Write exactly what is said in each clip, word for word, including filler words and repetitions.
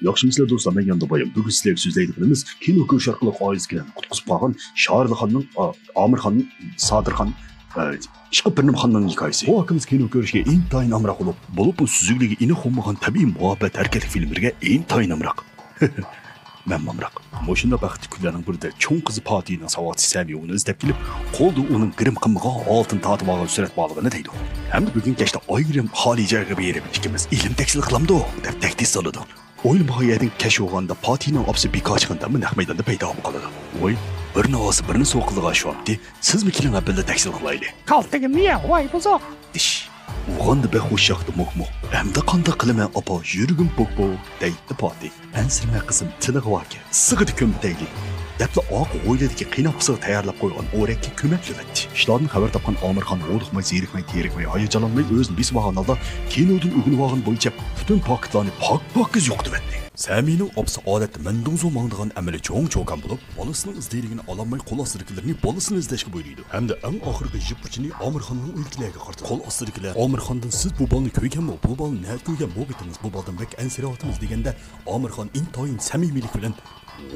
ياخشىمۇسىلەر دوستلار، مەن ياندىبايام. بۈگۈن سىلەرگە سۆزلەيدىغىنىمىز كىنو كۆرۈش ئارقىلىق ئائىلىسىدىكىلەرنى قۇتقۇزۇپ قالغان شارىلخاننىڭ، ئا، ئامىرخاننىڭ، سادىرخان، ئا، ئىشقىلىپ بىرنېمە خاننىڭ ھېكايىسى. بۇ ھاكىمىز كىنو كۆرۈشكە ئىنتايىن ئامراق بولۇپ، بولۇپمۇ سۈزۈكلۈكى ئېنىق بولمىغان تەبىئىي مۇھەببەت ھەرىكەتلىك فىلىملىرىگە ئىنتايىن ئامراق. مەنمۇ ئامراق. مۇشۇنداق بەختلىك كۈنلەرنىڭ بىرىدە چوڭ قىزى پاتىنىڭ ساۋاتچىسى سەمى ئۇنى ئىزدەپ كېلىپ، قولىدا ئۇنىڭ گىرىم قىلمىغان ئالتۇن تارتىۋالغان سۈرەت بارلىقىنى دەيدۇ. ھەمدە بۈگۈن كەچتە ئايرىم خالىي جايغا بېرىپ ئىككىمىز ئىلىم تەھسىل قىلامدۇ دەپ تەھدىت سالىدۇ. ئويلىمىغان يەردىن كەچ بولغاندا پاتىنىڭ ئاپىسى بىكاچىخان دەممۇ نەق مەيداندا پەيدا بولۇپ قالىدۇ. ۋاي، بىرنى ئالسا بىرنى سوقىدىغان شۇ ئەمدى. سىزمۇ كېلىڭ، ھەم بىللە تەھسىل قىلايلى. كالتىگىمنى يە، ۋاي بۇزۇق! ئىش. ئۇغاندا بەك خۇش ياقتى موك موك. ئەمدى قانداق قىلىمەن ئاپا، يۈرىكىم پوك پوك دەيتتى پاتى. ئەنسىرىمە قىزىم، تىلىغا باركەن، سىغىدا كۆمۈپ دەيلى. دەپلا ئارقا ھويلىدىكى قىيناق پىسىغا تەييارلاپ قويغان ئورەككە كۆمەكلىۋەتتى. ئىشلاردىن خەۋەر تاپقان ئامىرخان ھودۇقماي، زېرىكمەي، تېرىكمەي، ھاياجانلانماي ئۆزىنى بېسىۋالغان ھالدا كىنودىن ئۆگىنىۋالغان بويىچە پۈتۈن پاكىتلارنى پاك-پاكىز يوقىتىۋەتتى. سەمىنىڭ ئاپىسى ئادەتتە مەندۇڭزۇ ماڭىدىغان ئەمەلى چوڭ چوكان بولۇپ، بالىسىنىڭ ئىز دېرىكىنى ئالالماي قول ئاستىدىكىلىرىنى بالىسىنى ئىزدەشكە بۇيرۇيدۇ ھەمدە ئەڭ ئاخىرقى يىپ ئۇچىنى ئامىرخاننىڭ ئۆيدىكىلەرگە قارىتىدۇ. قول ئاستىدىكىلەر ئامىرخاندىن سىز بۇ بالىنى كۆرگەنمۇ، بۇ بالىنى نەدە كۆرگەن، بولۇۋېتىڭىز، بۇ بالىدىن بەك ئەنسىرەۋاتىمىز دېگەندە، ئامىرخان ئىنتايىن سەمىمىيلىك بىلەن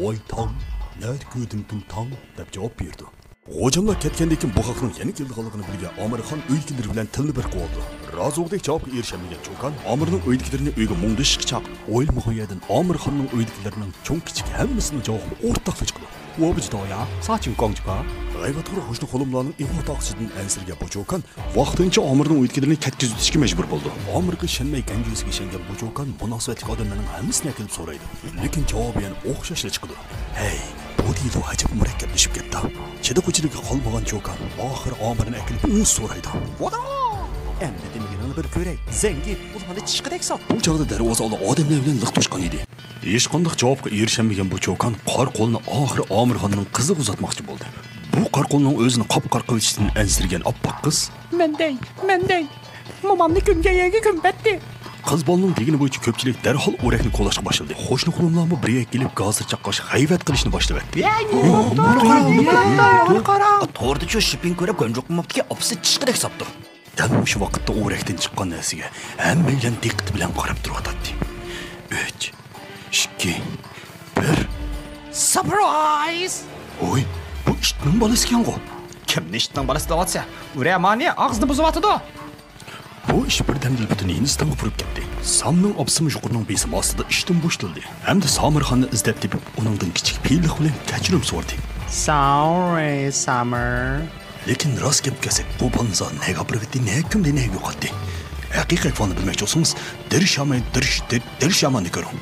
ۋاي تاڭ، نەدە كۆردۈمكىن تاڭ دەپ جاۋاب بېرىدۇ. غوجاملار كەتكەندىن كېيىن بۇ خەقنىڭ يەنە كېلىدىغانلىقىنى بىلگەن ئامىرخان ئۆيدىكىلىرى بىلەن تىلنى بىر قىلىۋالىدۇ. رازىلىقتەك جاۋابقا ئېرىشەلمىگەن چوكان ئامىرنىڭ ئۆيدىكىلىرىنى ئۆيگە مۇڭدىشىشقا چاقىرىپ، ئويلىمىغان يەردىن ئامىرخاننىڭ ئۆيدىكىلىرىنىڭ چوڭ كىچىك ھەممىسىنىڭ جاۋابىغا ئورتاقلا چىقىدۇ. ۋابىجىدايا، ساچىن كوڭجۇكا. غەيۋەت قۇرۇق قوشنا قولۇملارنىڭ ئېغىر تاقىتىدىن ئەنسىرىگەن بۇ چوكان ۋاقتىنچە ئامىرنىڭ ئۆيدىكىلىرىنى كەتكۈزۈۋېتىشكە مەجبۇر بولىدۇ. ئامىرغا ئىشەنمەي، گەنجۈسىگە ئىشەنگەن بۇ چوكان مۇناسىۋەتلىك ئادەملەرنىڭ ھەممىسىنى ئەكېلىپ سورايدۇ. لېكىن جاۋابى يەنە ئوخشاشلا چىقىدۇ. ھەي، بۇ دېلو ئەجەب مۇرەككەپلىشىپ كەتتى. چىدىغۇچىلىكى قالمىغان چوكان ئاخىرى ئامىرنى ئەكېلىپ ئۆزى سورايدۇ. ۋادا! ئەمدى دېمىگىنىڭنى بىر كۆرەي. زەڭگى، ئۇلارنى چىشقىدەك سات. بۇ چاغدا دەرۋازا ئالدى ئادەملەر بىلەن لىق توشقان ئىدى. ھېچقانداق جاۋابقا ئېرىشەلمىگەن بۇ چوكان قارا قولىنى ئاخىرى ئامىرخاننىڭ قىزىغا ئۇزاتماقچى بولدى. بۇ قارا قولنىڭ ئۆزىنى قاپقارا قىلىۋېتىشىدىن ئەنسىرىگەن ئاپئاق قىز، مەن دەي، مەن دەي، مومامنى كۆمگەن يەرگە كۆمۈۋەتتى. قىز بالىنىڭ دېگىنى بويىچە كۆپچىلىك دەرھال ئورەكنى كولااشقا باشلىدى. قوشنا قولۇملارمۇ بىر يەرگە كېلىپ گازىر چاققاچ غەيۋەت قىلىشنى باشلىۋەتتى. توردا شىپىڭ كۆرۈپ گۆنجوق بولماپتىكى ئاپىسى چىشقىدەك ساپتۇ. دەل مۇشۇ ۋاقىتتا ئورەكتىن چىققان نەرسىگە ھەممەيلەن دىققىتى بىلەن قاراپ تۇرۇۋاتاتتى. ئۈچ، ئىككى، بىر. سۇپرايز! ھوي، بۇ ئىتنىڭ بالىسى ئىكەنغۇ. كىمنى ئىتنىڭ بالىسى دەۋاتسا؟ ئۇرە مانى ئاغزىنى بۇزۇۋاتىدۇ. بۇ ئىش بىردەمدىلا پۈتۈن ھىندىستانغا پۇرۇپ كەتتى. سامنىڭ ئاپىسىمۇ يۇقىرىنىڭ بېسىمى ئاستىدا ئىشتىن بوشىتىلدى ھەمدە سامىرخاننى ئىزدەپ تېپىپ، ئۇنىڭدىن كىچىك پېئىللىق بىلەن كەچۈرۈم سورىدى. سورى، سامىر. لېكىن راست گەپ كەلسەك، بۇ بالىنى زادى نەگە ئاپىرىۋەتتى، نەگە كۆمدى، نەگە يوقاتتى؟ ھەقىقىي ئەھۋالنى بىلمەكچى بولسىڭىز، دىرشاماي، دىرش، دىر، دىرشاماننى كۆرۈڭ.